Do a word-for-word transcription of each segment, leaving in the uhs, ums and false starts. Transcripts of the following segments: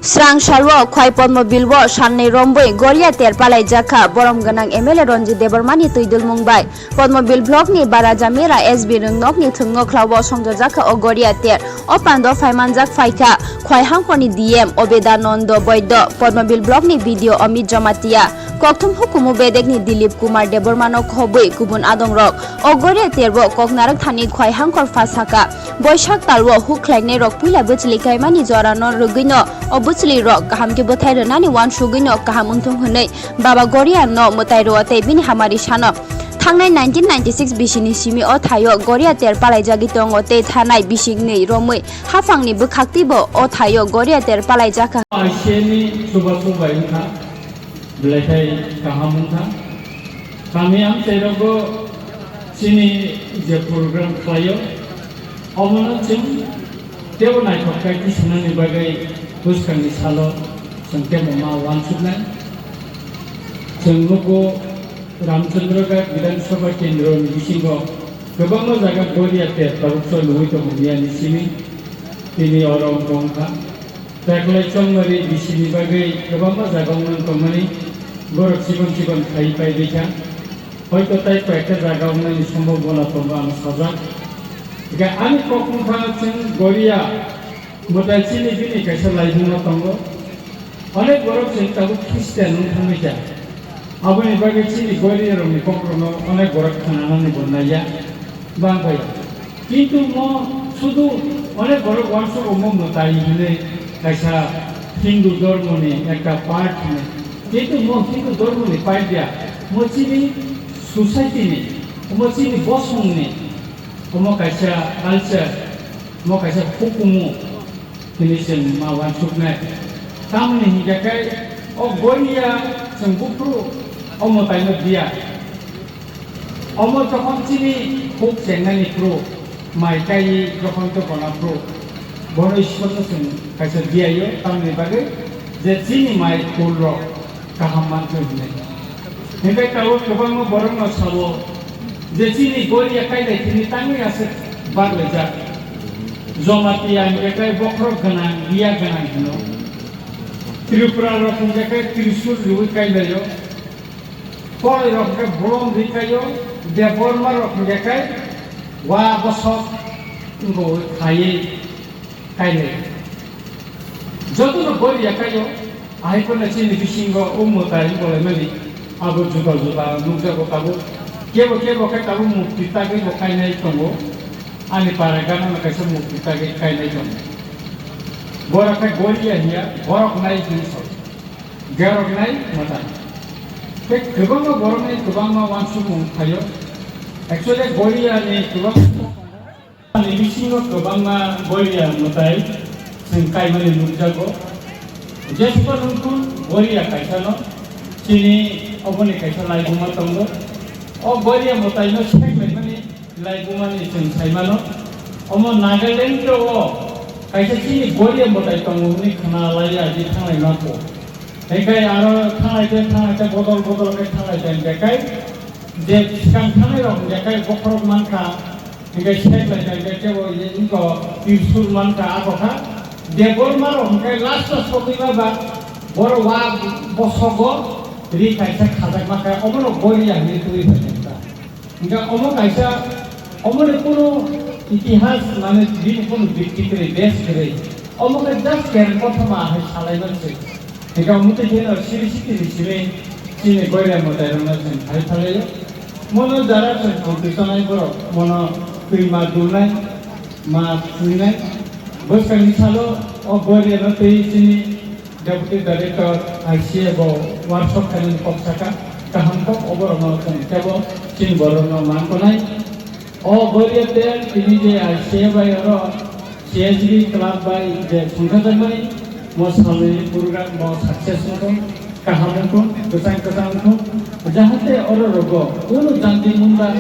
Srang salwo khwai Podmobil o sannwi rombwi Goria ter palaijakha borom gwnang M L A Ranjit Debbarma ni twi dulmung bai. Podmobil block ni Barajamera S B rwngnok ni thwngno khlawo songjajakha o Goria ter. O pando phaimanjak phaikha khwai hangkhor ni D M Obedanando Boido, Podmobil block ni B D O Amit Jamatia, kokthum hukumu bedek ni Dilip Kumar Debbarma no khobwi kubun adong rok. O Goria ter bo koknarwk thani khwai hangkhor pha saka. Boisak talwo huk khlainai rok puila bwchwlwi kaimani jorano rwgwino o bwchwlwi rok kaham khe bwthai rwnani uansugwino kaham wngthung hwnwi Baba Goria no mwtai rwo tei bini hamari sano. Thangnai nineteen ninety-six bisini simi o thaio Goria ter palaijagwi tongo tei thanai bisingni romwi haphangni bwkhaktwibo o thaio Goria ter palaijakha. Aiseni chubachu bai wngkha. Belai khai kaham wngkha. Kami amchairogo chini je program khlaio, omono chwng teibo naithok khai tisanani bagwi bwskangni salo chwng teibo ma uansuknai. Chwng nugo Ramchandra Ghat Bidhan Sabha Kendro ni bisingo kwbangma jaga Goria ter tabuk choliwi tongo miyani simi, tini oro wngkha. Teklai chongmari bisini bagwi kwbangma jaga wngmani tongmani, borok chikon chikon khai pai dikha. Hoito tai koi ekta jaga wngnani sombobona tongo ang sajak. Hingkhe ani kok wngkha chwng Goria mwtai chini bini kaisa laibuma tongo. Onek borok chwng tabuk Christian wng thangwi kha. Aboni bagwi chini Goria rokni kokrokno onek borok khananani bo naiya. Bang bai. Kintu mo sudu onek borok uansuk omo mwtai hinwi kaisa Hindu dhormoni ekta part hinwi. Kintu mo Hindu dhormoni part ya, mo chini society ni, mo chini bosongni, omo kaisa culture, mo kaisa hukumu. Hini chwng ma uansuknai. Tamoni hinkhe khe o Goria chwng buphuru o mwtaino diya. Omo jokhon chini huk chengnani phuru, mai kaiwi jokhon tei bona phuru, bono Ishwarno chwng kaisa diyaio, tamoni bagwi je chini mai kulrok kaham manthwi hwnwi. Hinkhe tabuk kwbangma borokno sabo je chini Goria kailai thwngwi tangwi aswk barlaijak. Jamatia hinkhe khe bokhorok gwnang, liya gwnang hino. Tripura rok hinkhe khe Trishul riwi kailaio. Koloi rok hinkhe bolong ri kaio. Debbarma rok hinkhe khe wa bosok wngkha khaiwi kainai. Jotono Goria kaio, ahai phano chini bisingo o mwtai wngkolaimani abo juda juda nukjago tabuk. Kebo kebo khe tabuk mukti tagwi bo kainai tongo. Ani para gana no kaisa mukti tagwi kainai tongo. Borok khe Goria hiya, borok nai hwnwi sao. Gerok nai mwtai. Tei kwbangma borok nai kwbangma uansukmung phaio. Actually Goria ni kwbangma Ani bisingo kwbangma Goria mwtai chwng kaimani nukjago. Jesper wngkhu Goria kaisano chini oboni kaisa laibuma tongo. O Goria mwtaino seklaimani laibumani chwng saimano. Omo Nagaland o kaisa chini Goria mwtai tongo hwnwi khwnalaiya di thanglaima kho. Hinkhe aro thanglaite thanglaite bodol bodol khe thanglaite hinkhe kai je swkang thangnai rok hinkhe kai bokhorok mankha. Hinkhe sek lai kha, hinkhe kebo ye wngkha Tirsul mankha, abo kha. Debbarma rok hinkhe last o sogwi ma ba, borok wa bosogo ri kaisa khajakma khe, omono Goria hinwi twiwi phaikha. Hinkhe omo kaisa, omoni kunu itihas, mane bini kunu bikti kwrwi, base kwrwi. Omo khe just kereng kothoma hai salai man se. Eka mutwi kheno siri sitini simi chini Goria mwtairokno chwng hai phalio. Mono jara chwng competition ai borok, mono twima dulnai, ma twinai. Bwskangni salo o Goria no twi chini Deputy Director I C A bo workshop khainani kok saka, kaham kok oborokno chwng kebo chini borokno man tonai. O Goria ter tini je I C A bai oro C S B club bai je songkhajakmani, mo salni program mo success wngthung, kaham wngthung, kwchang kwchang wngthung, jahate oro rogo kunu janti munda,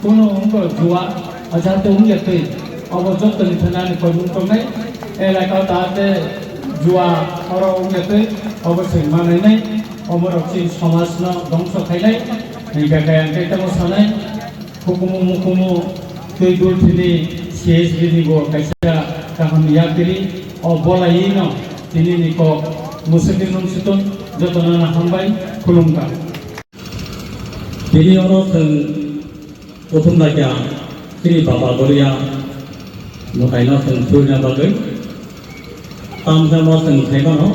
kunu wngkha jua, jahate wngya twi, obo jottoni thani ani koimung tongnai, elaka o jahate jua oro wngya twi, obo se manainai, omo rok chini somaj no dongso khainai, hinkhe kaya hinkhe tamo sanai. Hukumu mukumu twi dul thini C S B ni bo kaisa kaham yakri o bolai no Tini ni kok musukni nung situn jotono hambai khulumkha. Tini oro chwng kuthum laikha chini baba goria mwtaino chwng thwina bagwi. Tamjamo chwng khaimano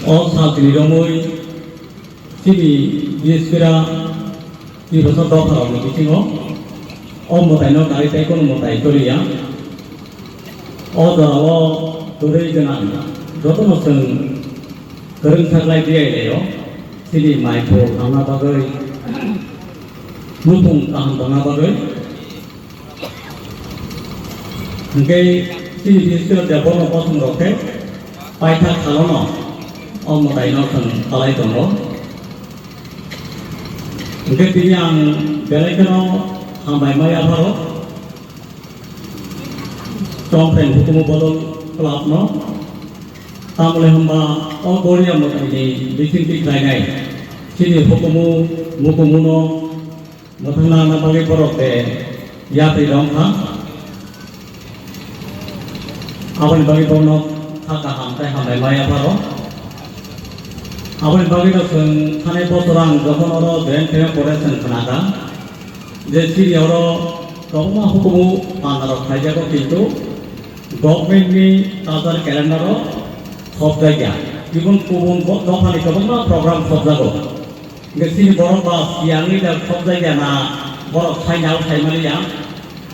o saltini romwi chini Biskira Tiprasa dopharokni bisingo o mwtaino kari tei kunu mwtai choliya. O jorao kwrwi gwnang jotono chwng kwrwng saklai di ai laio, chini mai phul tangna bagwi, nukhung kaham tangna bagwi. Hwnkhe chini bisingo je bono bosongrok khe paithak salono o mwtaino chwng palai tongo. Hwnkhe tini ang belai kheno hambai ma yapharo. Chongpreng hukumu bodol club no. Tamole hwnba o goria mwtaini bisingtwi khlainai chini hukumu mukumuno mwthangna bagwi borok de yapri rong kha. Aboni bagwi bono kha kaham tei hambai ma yapharo. Aboni bagwi no chwng thanai bosor ang jokhon oro join khaima pore chwng khna kha. Je chini oro kwbangma hukumu pandarok khaijago, kintu government ni culture calendar o khopjakya. Even kubun bo-, dophani kwbangma program khopjago. Hingke chini borok ba siyangni da khopjakya na borok saina o saimani ya.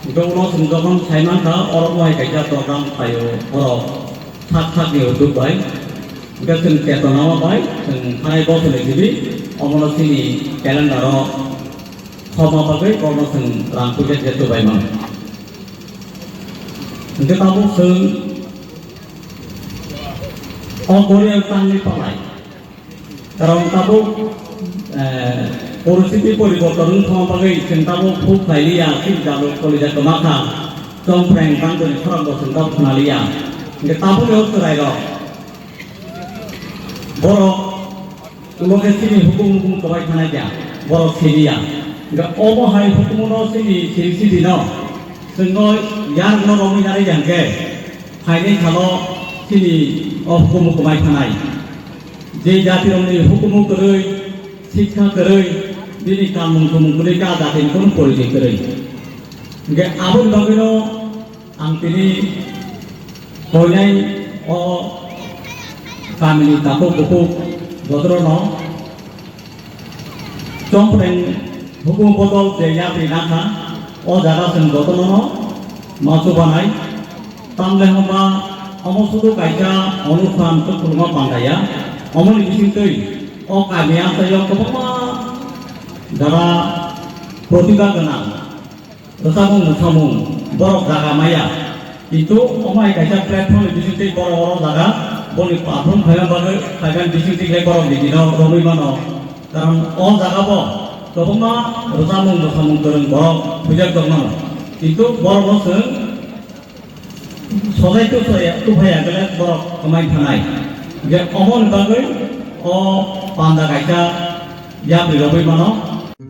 Hingke uno chwng jokhon saimankha, oro bo hai kaisa program khlaio borok thak thak ni udduk bai. Hingke chwng chetona o bai chwng thanai bosoni simi omono chini calendar o Khoma bagwi bono chwng rang puja khe chubaimano. Hwnkhe tabuk chwng o Korea tangwi palai. Karon tabuk, eh, poristiti poriborton wng thangma bagwi chwng tabuk phuk khlai liya, chini jaluk kolija kwma kha, chongpreng tangtoni khorang bo chwng tabuk khna liya. Hwnkhe tabukni o chwrairok borok Omo khe chini hukumu hukumu kwbai thanai kha, borok siniya. Hingkhe omo hai hukumuno chini siri siri no, chwngno yarwkno romwi narwkya hwnkhe, phainai salo chini o hukumu kwbai thanai. Je jatirokni hukumu kwrwi, sikha kwrwi, bini kanmung tumung kwrwi kha, jatini kunu porichoi kwrwi. Hingkhe aboni bagwino Ang tini koinai o kamini takhuk bukhuk jotono chongpreng hukumu bodol je yapri nakha, o jaga chwng jotono ma chubanai. Tamle hwnba omo sudu kaisa onusthan kwplwngma pandaya, omoni bisingtwi o kami amchaio kwbangma jara protibha gwnang. Rwchapmung mwsamung borok jaga maya. Kintu omo hai kaisa platform ni bisingtwi borok oro jaga boni perform khaina bagwi phaimani bisingtwi khe borok ni dino romwi mano. Karon o jaga bo kwbangma rwchapmung mwsamung kwrwng borok thwijak tong mano. Kintu borok no chwng Sojai tu soya tu phaya kele borok kwmai thanai. Je omon bagwi o panda kaisa yapri rogwi mano.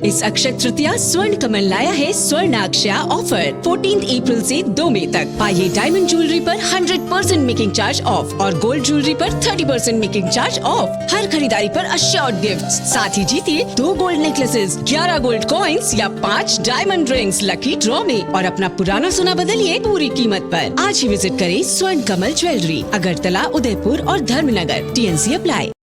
इस अक्षय तृतीया स्वर्ण कमल लाया है स्वर्ण अक्षया offer. Fourteen April से दो मई तक पाइए डायमंड ज्वेलरी पर hundred percent making charge off और गोल्ड ज्वेलरी पर thirty percent making charge off. हर खरीदारी पर अश्योर्ड गिफ्ट, साथ ही जीतिए दो गोल्ड नेकलेसेस, ग्यारह गोल्ड कॉइंस या पाँच डायमंड रिंग्स लकी ड्रॉ में और अपना पुराना सोना बदलिए पूरी कीमत पर। आज ही विजिट करें स्वर्ण कमल ज्वेलरी, अगरतला, उदयपुर और धर्मनगर। TNC apply.